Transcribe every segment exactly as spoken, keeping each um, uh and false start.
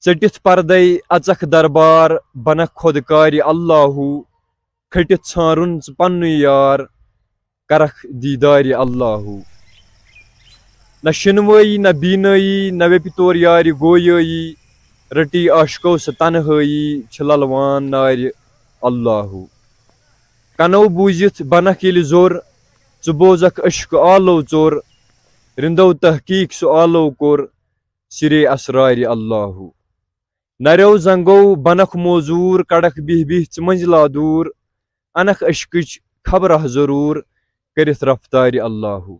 ژٔٹِتھ پردے اژکھ دربار، بنکھ خۄد کارِ اللہو۔ کھٔٹِتھ ژھانٛرُن ژٕ پننُے یار، کرکھ دیدارِ اللہو۔ نہ شِنوٲیی نہ بینٲیی، نہ ویپہِ تور یارِ گویٲیی۔ رٔٹی عاشقو سۄ تنہٲیی، چھِ للوان نارِ اللہو۔ کنو بوٗزِتھ بنکھ ییٚلہِ زوٚر، ژٕ بوزکھ عشقہٕ آلو ژوٚر۔ رِندو تحقیق سُہ آلو کوٚر، سِرے اسرارِ اللہو۔ نریو زنگو بنکھ موزوٗر، کڑکھ بِہہ بِہہ ژٕ منزلا دوٗر۔ انکھ عشقٕچ خبراہ ضروٗر، کٔرِتھ رفتارِ اللہو۔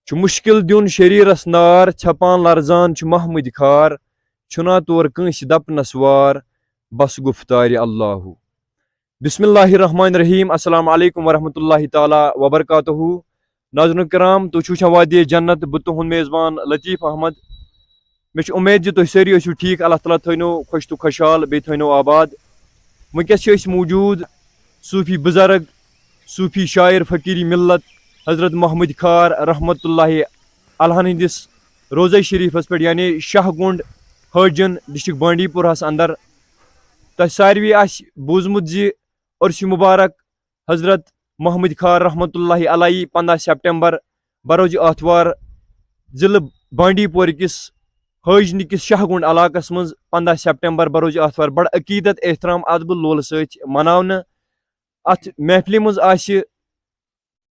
چھُ مُشکِل دیُن شریٖرس نار، ژھٮ۪پان لرزان چھُ محمٕدۍ خار۔ چھُنا تور کٲنٛسہِ دپنس وار، بس گُفتارِ اللہو۔ بسم اللہ الرحمن الرحیم۔ السلام علیکم ورحمۃ اللہ تعالیٰ وبرکاتہ۔ ناظرین کرام، تُہۍ چھِو وٕچھان وادی جنت، بہٕ تُہُنٛد میزبان لطیف احمد۔ مےٚ چھِ اُمید زِ تُہۍ سٲری ٲسِو ٹھیٖک۔ اللہ تعالیٰ تھٲینو خۄش تہٕ خۄشحال، بیٚیہِ تھٲینو آباد۔ وٕنکیٚس چھِ أسۍ موٗجوٗد صوٗفی بُزرگ، صوٗفی شاعر، فقیٖری مِلت حضرت محمد خار رحمتہ اللہ علیہ ہٕنٛدِس روضہ شریٖفَس پٮ۪ٹھ، یعنی شاہ گُنٛڈ حٲجِن، ڈسٹرکٹ بانڈی پوراہَس اندر۔ تۄہہِ ساروی آسہِ بوٗزمُت زِ عرس مبارک حضرت محمد خار رحمتہ اللہ علیہ پنٛداہ سپٹمبر بروز آتھوار ضلع بانڈی پور کِس حٲجنہِ کِس شاہ گُنٛڈ علاقس منٛز پنٛداہ سپٹمبر بروز آتھوار بڑٕ عقیدت، احترام، ادبہٕ لولہٕ سۭتۍ مناونہٕ۔ اتھ محفلہِ منٛز آسہِ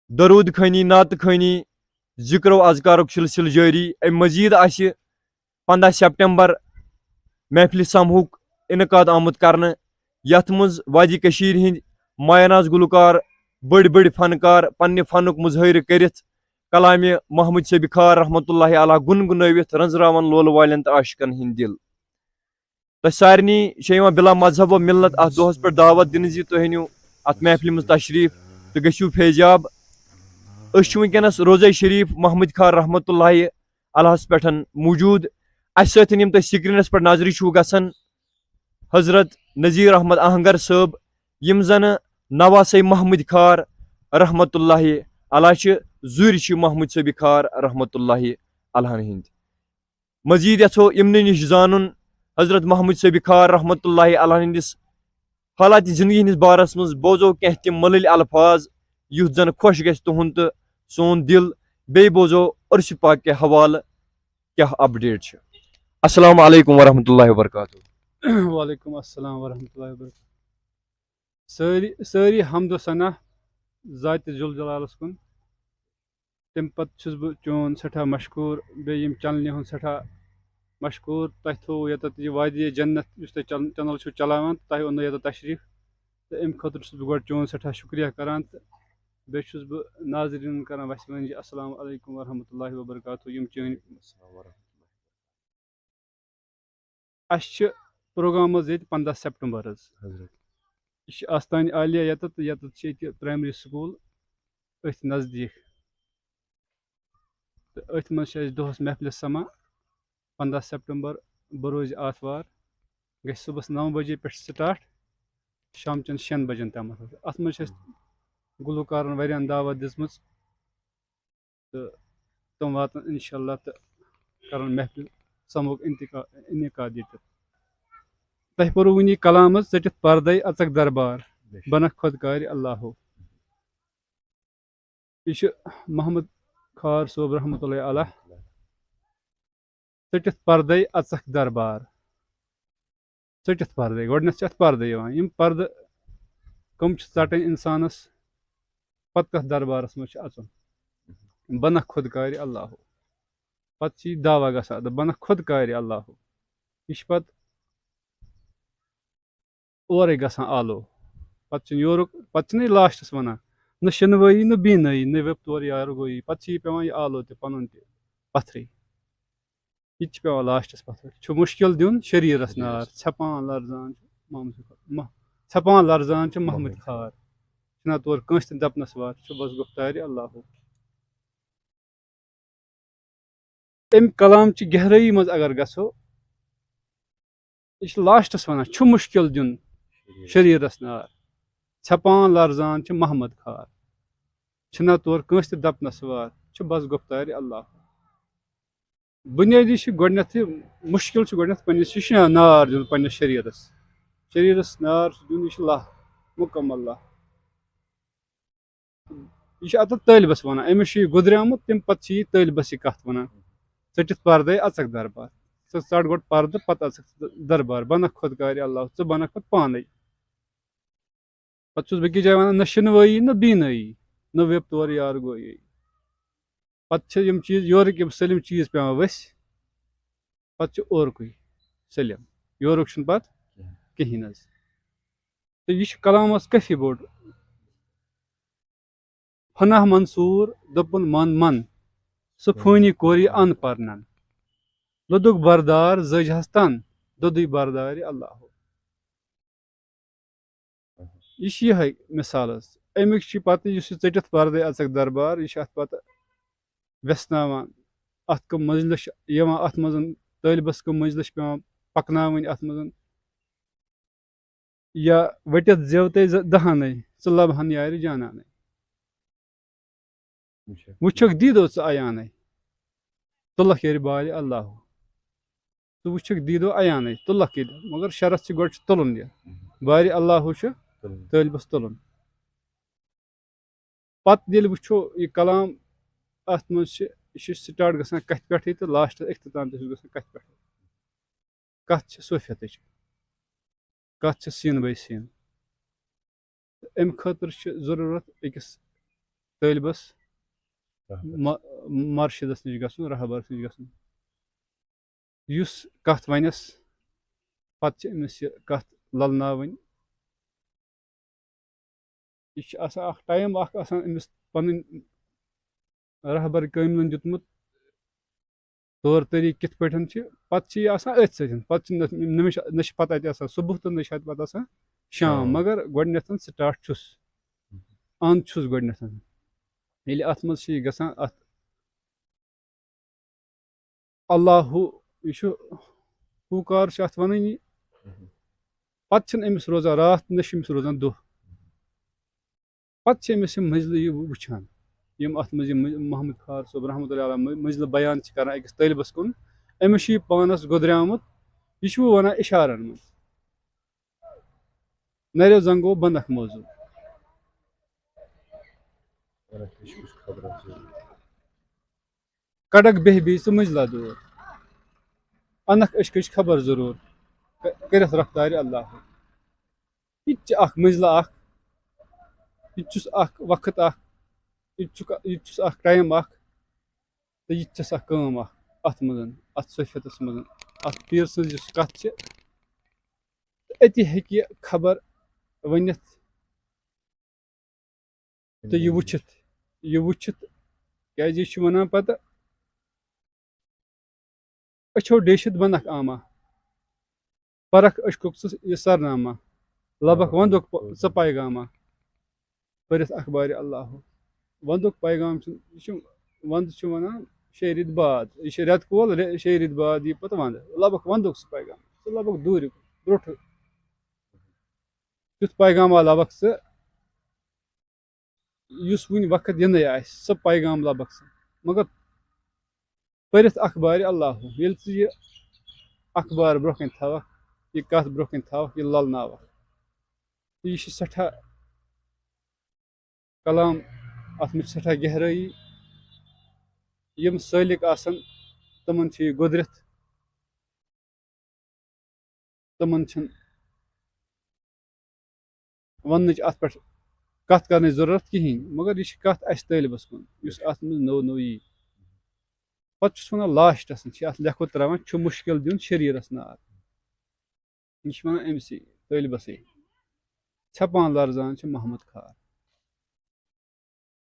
درود خٲنی، نعت خٲنی، ذکر و اذکارُک سلسلہٕ جٲری۔ امہِ مزید آسہِ پنٛداہ سپٹمبر محفلہِ سمہُک انعقاد آمُت کرنہٕ، یتھ منٛز وادی کٔشیٖرِ ہٕنٛدۍ مایہ ناز گلوکار، بٔڑۍ بٔڑۍ فنکار پننہِ فنُک مظٲہرٕ کٔرِتھ کلامِ محمد صٲبِ خار رحمتہ اللہ علیہ گُنگُنٲوِتھ رنزراون لولہٕ والٮ۪ن تہٕ عاشقن ہٕنٛدۍ دِل۔ تۄہہِ سارنٕے چھےٚ یِوان بلا مذہب و ملت اتھ دۄہس پٮ۪ٹھ دعوت دِنہٕ زِ تُہۍ أنِو اتھ محفلہِ منٛز تشریٖف تہٕ گٔژھِو فیضیاب۔ أسۍ چھِ وٕنکیٚنس روضہ شریٖف محمد خار رحمتہ اللہ علیہس پٮ۪ٹھ موٗجوٗد۔ اسہِ سۭتۍ یِم تۄہہِ سکرینس پٮ۪ٹھ نظرِ چھُو گژھان، حضرت نذیر احمد آہنگر صٲب، یِم زن نواسے محمد خار رحمتہ اللہ علیہ چھِ، زُرۍ چھِ محمد صٲبِ خار رحمتہ اللہ علیہ ہٕنٛدۍ۔ مزید یژھو یِمنٕے نِش زانُن حضرت محمد صٲبِ خار رحمتہ اللہ علیہ ہٕنٛدِس حالاتِ زندگی ہٕنٛدِس بارس منٛز۔ بوزو کینٛہہ تِم مٔلٕلۍ الفاظ، یُتھ زن خۄش گژھِ تُہُنٛد تہٕ سون دِل۔ بیٚیہِ بوزو عرس پاک کہِ حوالہٕ کیٛاہ اپڈیٹ چھِ۔ السلام علیکم ورحمۃ اللہ وبرکاتہ۔ وعلیکم السلام ورحمۃ اللہ وبرکاتہ۔ سٲری، سٲری حمد و ثنا ذاتِ ذوالجلالس کُن۔ تَمہِ پتہٕ چھُس بہٕ چون سٮ۪ٹھاہ مشکوٗر، بیٚیہِ ییٚمہِ چینلہِ ہُنٛد سٮ۪ٹھاہ مشکوٗر۔ تۄہہِ تھوٚوُ ییٚتٮ۪تھ یہِ وادی جنت، یُس تۄہہِ چل-، چینل چھُو چلاوان، تۄہہِ اوٚنوُ ییٚتٮ۪تھ تشریٖف۔ تہٕ اَمہِ خٲطرٕ چھُس بہٕ گۄڈٕ چون سٮ۪ٹھاہ شُکریہ کران۔ تہٕ بیٚیہِ چھُس بہٕ ناظریٖنَن کران وَسہِ ونٕنۍ زِ السلام علیکم ورحمۃ اللہ وبرکاتہ۔ یِم چٲنۍ السلام ورحمۃ اللہ۔ اَسہِ چھِ پروگرام حظ ییٚتہِ پنٛداہ سپٹمبر حظ۔ حضرت۔ یہِ چھِ آستانہِ عالیہ ییٚتٮ۪تھ، تہٕ ییٚتٮ۪تھ چھِ ییٚتہِ پرٛایمری سکوٗل أتھۍ نزدیٖک۔ تہٕ أتھۍ منٛز چھِ اَسہِ دۄہَس محفلہِ سَما۔ پنٛداہ سپٹمبر بروزِ آتھوار گژھِ صُبحَس نَو بجے پٮ۪ٹھ سٹاٹ، شامچَن شٮ۪ن بجن تامَتھ حظ۔ اَتھ منٛز چھِ اَسہِ گُلوکارَن واریاہَن دعوت دِژمٕژ۔ تہٕ تِم واتَن اِنشاء اللہ تہٕ کَرَن محفِل سَمہُک اِنتِقا-، اِنعقاد ییٚتہِ۔ تۄہہِ پوٚرُو وٕنی کلام حظ، ژٔٹِتھ پردَے اَژَکھ دربار، بنکھ خۄد کارِ اللہو۔ یہِ چھُ محمد خار صٲب رحمتہ اللہ علیہ۔ ژٔٹِتھ پردَے اَژَکھ دربار۔ ژٔٹِتھ پردَے۔ گۄڈٕنٮ۪تھ چھِ اَتھ پردٕ یِوان۔ یِم پردٕ کٕم چھِ ژَٹٕنۍ اِنسانَس، پَتہٕ کَتھ دربارَس منٛز چھُ اَژُن؟ بنکھ خۄد کارِ اللہو۔ پَتہٕ چھِ یہِ دعویٰ گژھان، دَپ، بنکھ خۄد کارِ اللہو۔ یہِ چھِ پَتہٕ اورَے گژھان آلو۔ پَتہٕ چھِنہٕ یورُک، پَتہٕ چھِنہٕ یہِ لاسٹَس وَنان، نہ شِنوٲیی، نہ بیٖنٲیی، نہ ویٚپھ تور یارٕ گویی۔ پَتہٕ چھِ یہِ پٮ۪وان یہِ آلو تہِ پَنُن تہِ پَتھرٕے۔ یہِ تہِ چھُ پٮ۪وان لاسٹَس پَتھر۔ چھُ مُشکِل دیُن شریٖرَس نار، ژھٮ۪پان لرزان چھُ محمد خار، مح-، ژھٮ۪پان لرزان چھُ محمد خار۔ چھُنہ تور کٲنٛسہِ تہِ دَپنَس وار، چھُ بَس گُفتارِ اللہو۔ اَمہِ کلام چہِ گہرٲیی منٛز اگر گژھو، یہِ چھُ لاسٹَس وَنان، چھُ مُشکِل دیُن شریٖرَس نار، ژھٮ۪پان لرزان چھُ محمد خار۔ چھُنہ تور کٲنٛسہِ تہِ دَپنَس وار، چھُ بَس گُفتارِ اللہو۔ بُنیٲدی چھِ گۄڈٕنٮ۪تھٕے، مُشکِل چھُ گۄڈٕنٮ۪تھ پنٛنِس، یہِ چھُ نار دیُن پنٛنِس شریٖرَس۔ شریٖرَس نار چھُ دیُن، یہِ چھُ لَہہ، مُکمل لَہہ۔ یہِ چھُ اَتَتھ طٲلبَس وَنان، أمِس چھُ یہِ گُدریومُت، تَمہِ پَتہٕ چھِ یہِ طٲلبَس یہِ کَتھ وَنان۔ ژٔٹِتھ پَردَے اَژَکھ دربار۔ ژٕ ژَٹ گۄڈٕ پَردٕ، پَتہٕ اَژَکھ ژٕ دربار۔ بَنَکھ خۄد کارِ اللہ، ژٕ بَنَکھ پَتہٕ پانَے۔ پَتہٕ چھُس بیٚکِس جایہِ وَنان، نہ شِنوٲیی، نہ بیٖنٲیی، نہ ویٚپ تورٕ یار گویی۔ پَتہٕ چھِ یِم چیٖز، یورٕکۍ یِم سٲلِم چیٖز پٮ۪وان ؤسۍ، پَتہٕ چھُ اورکُے سٲلِم، یورُک چھُنہٕ پَتہٕ کِہیٖنۍ حظ۔ تہٕ یہِ چھُ کلامَس کٲفی بوٚڑ۔ فناہ منصوٗر دوٚپُن، من من، سُہ فٲنی کوٚر یہِ اَن پَرنَن۔ لوٚدُکھ بردار زٔج ہَس تَن، دوٚدُے بردارِ اللہ۔ یہِ چھِ یِہوٚے مِثال حظ۔ اَمِکۍ چھِ پَتہٕ، یُس یہِ ژٔٹِتھ پَردَے اَژَکھ دربار، یہِ چھِ اَتھ پَتہٕ وٮ۪ژھناوان۔ اَتھ کَم مٔنٛزلہٕ چھِ یِوان، اَتھ منٛز طٲلبَس کَم مٔنٛزلہٕ چھِ پٮ۪وان پَکناوٕنۍ اَتھ منٛز۔ یا ؤٹِتھ زٮ۪و تَے زٕ دَہَنَے، ژٕ لَبہٕ ہَن یارِ جانانَے۔ اچھا۔ وٕچھکھ دیٖدو ژٕ عیانَے، تُلَکھ یارِ بارِ اللہ۔ ژٕ وٕچھکھ دیٖدو عیانَے، تُلَکھ ییٚتہِ۔ مگر شرط چھِ، گۄڈٕ چھُ تُلُن یہِ۔ بارِ اللہ چھُ تُلُن۔ طٲلبَس تُلُن۔ پَتہٕ ییٚلہِ وٕچھو یہِ کلام، اَتھ منٛز چھِ، یہِ چھِ start گژھان کَتھِ پٮ۪ٹھٕے تہٕ lastس اختتام تہِ چھُس گژھان کَتھِ پٮ۪ٹھٕے۔ کَتھ چھِ صوفیتٕچ، کَتھ چھِ scene by scene۔ تہٕ اَمہِ خٲطرٕ چھِ ضروٗرت أکِس طٲلبَس رہبر۔ مَ-، مَرشِدَس نِش گژھُن، رہبرَس نِش گژھُن، یُس کَتھ وَنٮ۪س، پَتہٕ چھِ أمِس یہِ کَتھ لَلناوٕنۍ۔ یہِ چھِ آسان اَکھ time اَکھ آسان أمِس پَنٕنۍ رہبر کٲملَن دیُتمُت طور طریٖقہٕ کِتھ پٲٹھۍ چھِ، پَتہٕ چھِ یہِ آسان أتھۍ سۭتۍ۔ پَتہٕ چھِ نہ، نہ مےٚ چھِ، نہ چھِ پَتہٕ اَتہِ آسان صُبح تہٕ نہ چھِ اَتہِ پَتہٕ آسان شام، شام۔ مگر گۄڈٕنٮ۪تھ start چھُس، اَنٛد چھُس گۄڈٕنٮ۪تھ۔ ییٚلہِ اَتھ منٛز چھِ یہِ گژھان، اَتھ اللہ ہُہ، یہِ چھُ ہوٗکار چھُ اَتھ وَنٲنی۔ مہم۔ پَتہٕ چھِنہٕ أمِس روزان راتھ، نہ چھِ أمِس روزان دۄہ۔ پَتہٕ چھِ أمِس یِم مٔنٛزلہٕ یہِ وٕچھان، یِم اَتھ منٛز یِم محمد خار صٲب رحمتہ اللہ علیہ مٔ-، مٔنٛزلہٕ بیان چھِ کَران أکِس طٲلبَس کُن۔ أمِس چھُ یہِ پانَس گۄدریومُت، یہِ چھُ وۄنۍ وَنان اِشارَن منٛز۔ نَریو زنٛگو بَنَکھ موضوٗع۔ کَڑَکھ بیٚہہ بیٚیہِ ژٕ مٔنٛزلہ دوٗر۔ اَنَکھ عشقٕچ خبر ضروٗر۔ ک-، کٔرِتھ رفتارِ اللہ۔ یہِ تہِ چھِ اَکھ مٔنٛزلہ اَکھ۔ یہِ تہِ چھُس اَکھ وقت اَکھ۔ یہِ تہِ چھُکھ، یہِ تہِ چھُس اَکھ time اَکھ۔ تہٕ یہِ تہِ چھَس اَکھ کٲم اَکھ اَتھ منٛز، اَتھ صوفیتَس منٛز، اَتھ پیٖر سٕنٛز یُس کَتھ چھِ۔ تہٕ أتی ہیٚکہِ یہِ خبر ؤنِتھ تہٕ یہِ وٕچھِتھ، یہِ وٕچھِتھ، کیٛازِ یہِ چھُ وَنان پَتہٕ، أچھو ڈیشِتھ بَنَکھ آما، پَرَکھ عشقُک ژٕ یہِ سرنامہ، لَبَکھ وَندُک پ-، ژٕ پیغامہ، پٔرِتھ اخبارِ اللہ۔ وَندُک پیغام چھُ، یہِ چھُ، وَندٕ چھُ وَنان شیٚیہِ رٮ۪تہٕ بعد، یہِ چھُ رٮ۪تہٕ کول، رے-، شیٚیہِ رٮ۪تہٕ بعد یی پَتہٕ وَندٕ، لَبَکھ وَندُک سُہ پیغام، ژٕ لَبَکھ دوٗرِ برٛونٛٹھٕ۔ تیُتھ پیغام آو لَبَکھ ژٕ، یُس وُنہِ وقت یِنَے آسہِ، سُہ پیغام لَبَکھ ژٕ۔ مگر پٔرِتھ اخبارِ اللہ، ییٚلہِ ژٕ یہِ اخبار برٛونٛہہ کَنہِ تھاوَکھ، یہِ کَتھ برٛونٛہہ کَنہِ تھاوَکھ، یہِ لَلناوَکھ، تہٕ یہِ چھِ سٮ۪ٹھاہ کلام، اَتھ منٛز چھِ سٮ۪ٹھاہ گہرٲیی۔ یِم سٲلِک آسَن، تِمَن چھِ یہِ گۄدرِتھ، تِمَن چھِنہٕ وَننٕچ اَتھ پٮ۪ٹھ کَتھ کَرنٕچ ضروٗرت کِہیٖنۍ، مگر یہِ چھِ کَتھ اَسہِ طٲلبَس کُن، یُس اَتھ منٛز نوٚو نوٚو یی۔ پَتہٕ چھُس وَنان lastس چھِ اَتھ لیٚکھُن ترٛاوان، چھُ مُشکِل دیُن شریٖرَس نار۔ یہِ چھِ وَنان أمۍ سٕے، طٲلبَسٕے۔ ژھٮ۪پان لرزان چھِ محمد خار۔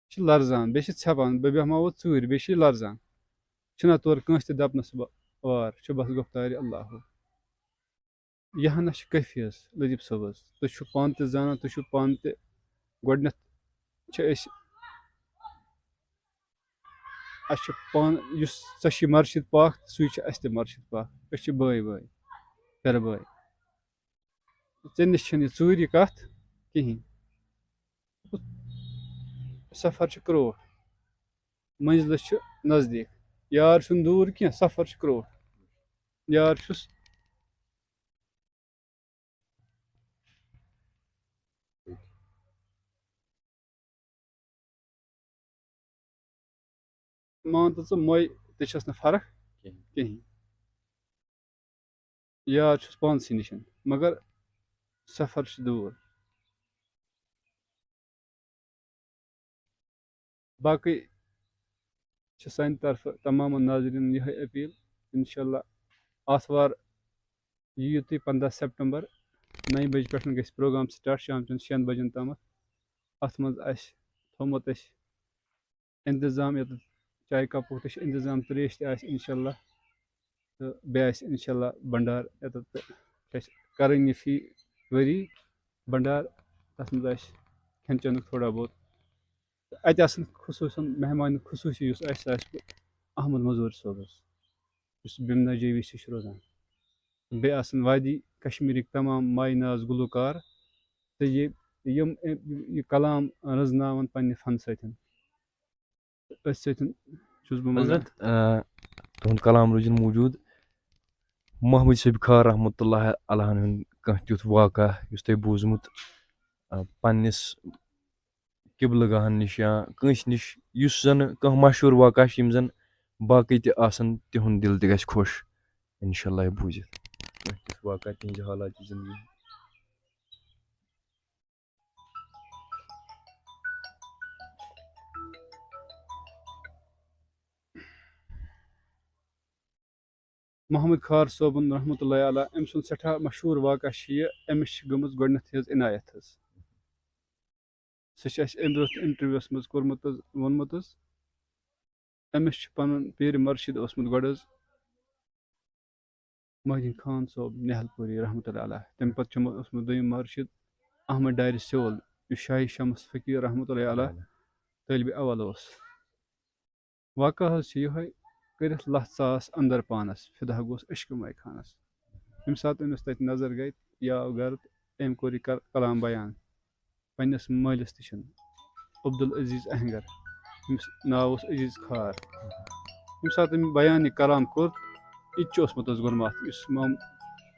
چھِ لرزان، بیٚیہِ چھِ ژھٮ۪پان، بہٕ بیٚہماوو ژوٗرِ، بیٚیہِ چھِ یہِ لرزان۔ چھِنہ تورٕ کٲنٛسہِ تہِ دَپنَس وار، چھُ بَس گۄپھتارِ اللہ۔ یہِ ہنا چھِ کٲفی حظ لطیف صٲب حظ۔ تُہۍ چھِو پانہٕ تہِ زانان، تُہۍ چھِو پانہٕ تہِ، گۄڈٕنٮ۪تھ چھِ أسۍ، اَسہِ چھُ پانہٕ، یُس ژےٚ چھُے مرشد پاک، سُے چھُ اَسہِ تہِ مرشد پاک۔ أسۍ چھِ بٲے بٲے، پھِرٕ بٲے۔ ژےٚ نِش چھَنہٕ یہِ ژوٗرِ کَتھ کِہیٖنۍ۔ سفر چھُ کرٛوٹھ، مٔنزلَس چھُ نزدیٖک۔ یار چھُنہٕ دوٗر کینٛہہ، سفر چھُ کرٛوٹھ۔ یار چھُس۔ مان تہٕ ژٕ، مۄے تہِ چھَس نہٕ فرق کِہیٖنۍ۔ کِہیٖنۍ۔ یار چھُس پانسٕے نِش، مگر سفر چھُ دوٗر۔ باقٕے چھِ سانہِ طرفہٕ تمام ناظریٖنَن یِہوٚے اپیٖل، انشاءاللہ آتھوار یِیِو تُہۍ، پنٛداہ سپٹمبر، نَیہِ بجہِ پٮ۪ٹھ گژھِ پروگرام سٹارٹ شام چٮ۪ن شٮ۪ن بجن تامَتھ۔ اَتھ منٛز آسہِ تھوٚومُت اَسہِ انتظام، ییٚتٮ۪تھ چایہِ کپُک تہِ چھُ انتظام، ترٛیش تہِ آسہِ انشاءاللہ، تہٕ بیٚیہِ آسہِ انشاءاللہ بنڈار ییٚتٮ۪تھ، تہٕ چھِ اَسہِ کرٕنۍ یہِ فی ؤری بنڈار، تَتھ منٛز آسہِ کھٮ۪ن چٮ۪نُک تھوڑا بہت۔ تہٕ اَتہِ آسَن خصوٗصاً مہمان خصوٗصی یُس آسہِ، سُہ آسہِ احمد مزوٗر صٲبَس، یُس بِمنا جے وی سی چھُ روزان۔ بیٚیہِ آسَن وادی کشمیٖرٕکۍ تمام مایہِ ناز گُلوکار تہٕ یہِ، یِم یہِ کلام رٔزناوَن پنٛنہِ فن سۭتۍ۔ تہٕ أتھۍ سۭتۍ چھُس بہٕ منٛگان۔ حضرت، آ، تُہُنٛد کلام روٗزِن موٗجوٗد۔ محمد صٲب خار رحمتہ اللہ علیہ ہُنٛد کانٛہہ تیُتھ واقعہ یُس تۄہہِ بوٗزمُت، آ، پننِس قبلہٕ گاہن نِش یا کٲنٛسہِ نِش، یُس زن کانٛہہ مشہوٗر واقعہ چھُ، یِم زن باقٕے تہِ آسن، تِہُنٛد دِل تہِ گژھِ خۄش، انشاءاللہ، یہِ بوٗزِتھ۔ کانٛہہ تیُتھ واقعہ، تِہنٛزِ حالاتِ زندگی۔ محمد خار صٲبُن رحمتہ اللہ علیہ، أمۍ سُنٛد سٮ۪ٹھاہ مشہوٗر واقعہ چھُ یہِ، أمِس چھِ گٔمٕژ گۄڈٕنٮ۪تھٕے حظ عنایت حظ۔ سُہ چھُ اَسہِ اَمہِ برٛونٛہہ تہِ انٹرویوَس منٛز کوٚرمُت حظ، ووٚنمُت حظ۔ أمِس چھُ پَنُن پیٖرِ مرشد اوسمُت گۄڈٕ حظ محی الدیٖن خان صٲب نہل پوٗری رحمتہ اللہ علیہ۔ تَمہِ پَتہٕ چھُ اوسمُت دوٚیِم مرشد احمد ڈارِ سیول، یُس شاہی شمس فقیٖر رحمتہ اللہ علیہ طٲلبِ اول اوس۔ واقعہ حظ چھُ یِہوٚے، کٔرِتھ لَتھ ژاس اندر پانَس، فِدا گوس عشقہٕ مَے خانَس۔ ییٚمہِ ساتہٕ أمِس تَتہِ نظر گٔے، یہِ آو گَرٕ تہٕ أمۍ کوٚر یہِ کل-، کلام بیان پنٛنِس مٲلِس نِش، عبدالعزیز اہنگر، ییٚمِس ناو اوس عزیز خار۔ ییٚمہِ ساتہٕ أمۍ بیان یہِ کلام کوٚر، یہِ تہِ چھُ اوسمُت حظ گوٚمُت اَتھ، یُس مام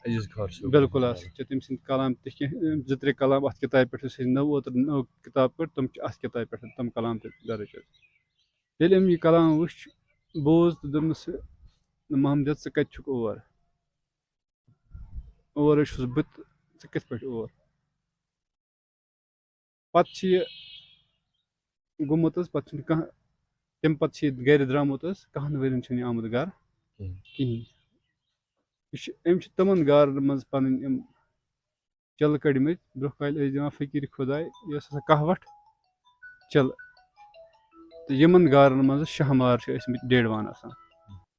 عزیز خار صٲب۔ بِلکُل حظ، چھِ تٔمۍ سٕنٛدۍ کلام تہِ کینٛہہ، زٕ ترٛےٚ کلام اَتھ کِتابہِ پٮ۪ٹھ، یُس اَسہِ نٔو اوترٕ نٔو کِتاب کٔڑ، تِم چھِ اَتھ کِتابہِ پٮ۪ٹھ، تِم کلام تہِ درٕج حظ۔ ییٚلہِ أمۍ یہِ کلام وٕچھ، بوٗز تہٕ دوٚپنَس، "محمدیت، ژٕ کَتہِ چھُکھ اور؟ اور حظ چھُس بہٕ تہٕ ژٕ کِتھ پٲٹھۍ اور؟" پَتہٕ چھِ یہِ گوٚمُت حظ، پَتہٕ چھُنہٕ کانٛہہ، تَمہِ پَتہٕ چھِ یہِ گَرِ درٛامُت حظ، کَہَن ؤرِین چھُنہٕ یہِ آمُت گَرٕ کِہیٖنۍ۔ کِہیٖنۍ۔ یہِ چھُ، أمۍ چھِ تِمَن گارَن منٛز پَنٕنۍ یِم چلہٕ کٔڑمٕتۍ، برٛونٛہہ کالہِ ٲسۍ دِوان فقیٖر خۄداے، یہِ ٲس آسان کَہوَٹھ چلہٕ۔ تہٕ یِمَن گارَن منٛز شاہ مار چھِ ٲسۍمٕتۍ ڈیڈوان آسان۔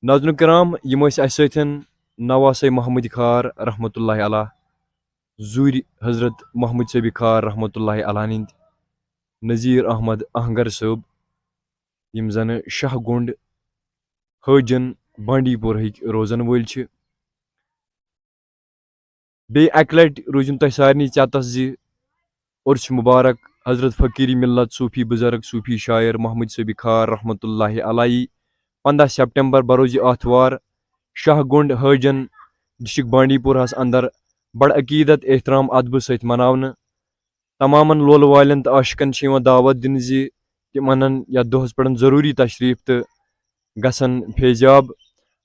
ناظرین کرام، یِم ٲسۍ اَسہِ سۭتۍ نواسے محمد خار رحمتہ اللہ علیہ، زوٗرۍ حضرت محمد صٲبِ خار رحمتہ اللہ علیہ ہٕنٛدۍ نذیر احمد اہنگر صٲب، یِم زَن شاہ گُنٛڈ حٲجن بانڈی پورہٕکۍ روزن وٲلۍ چھِ۔ بیٚیہِ اَکہِ لَٹہِ روٗزِن تۄہہِ سارنٕے چٮ۪تَس زِ عرس مبارک حضرت فقیٖر ملت صوٗفی بُزرگ صوٗفی شاعر محمد صٲبِ خار رحمتہ اللہ علیہ۔ پنٛداہ سپٹمبر بروزِ آتھوار شاہ گُنٛڈ حٲجن ڈسٹرکٹ بانڈی پورہَس اندر بڑٕ عقیدت، احترام، ادبہٕ سۭتۍ مناونہٕ۔ تمامن لولہٕ والٮ۪ن تہٕ عاشقن چھِ یِوان دعوت دِنہٕ زِ تِم انن یتھ دۄہس پٮ۪ٹھ ضروٗری تشریف تہٕ گژھن فیضیاب۔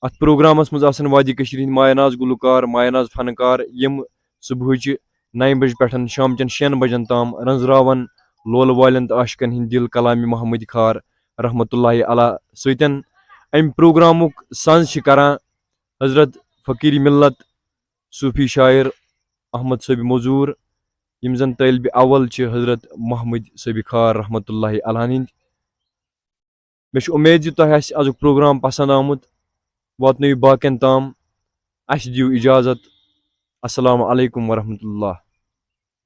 اتھ پروگرامس منٛز آسن وادی کٔشیٖرِ ہٕنٛدۍ مایہ ناز گلوکار، مایہ ناز فنکار، یِم صبحٕچہِ نَیہِ بجہِ پٮ۪ٹھ شامچٮ۪ن شٮ۪ن بجن تام رٔنٛزراون لولہٕ والٮ۪ن تہٕ عاشقن ہٕنٛدۍ دِل کلامِ محمد خار رحمتہ اللہ علیہ سۭتۍ۔ امہِ پروگرامُک ساز چھِ کران حضرت فقیٖر ملت صوٗفی شاعر احمد صٲبِ مزوٗر، یِم زن طٲلبِ اول چھِ حضرت محمد صٲبِ خار رحمتہ اللہ علیہ ہٕنٛدۍ۔ مےٚ چھِ اُمید زِ تۄہہِ آسہِ ازُک پروگرام پسند آمُت۔ واتنٲیِو باقین تام۔ اسہِ دِیِو اجازت۔ السلام علیکم ورحمۃ اللہ۔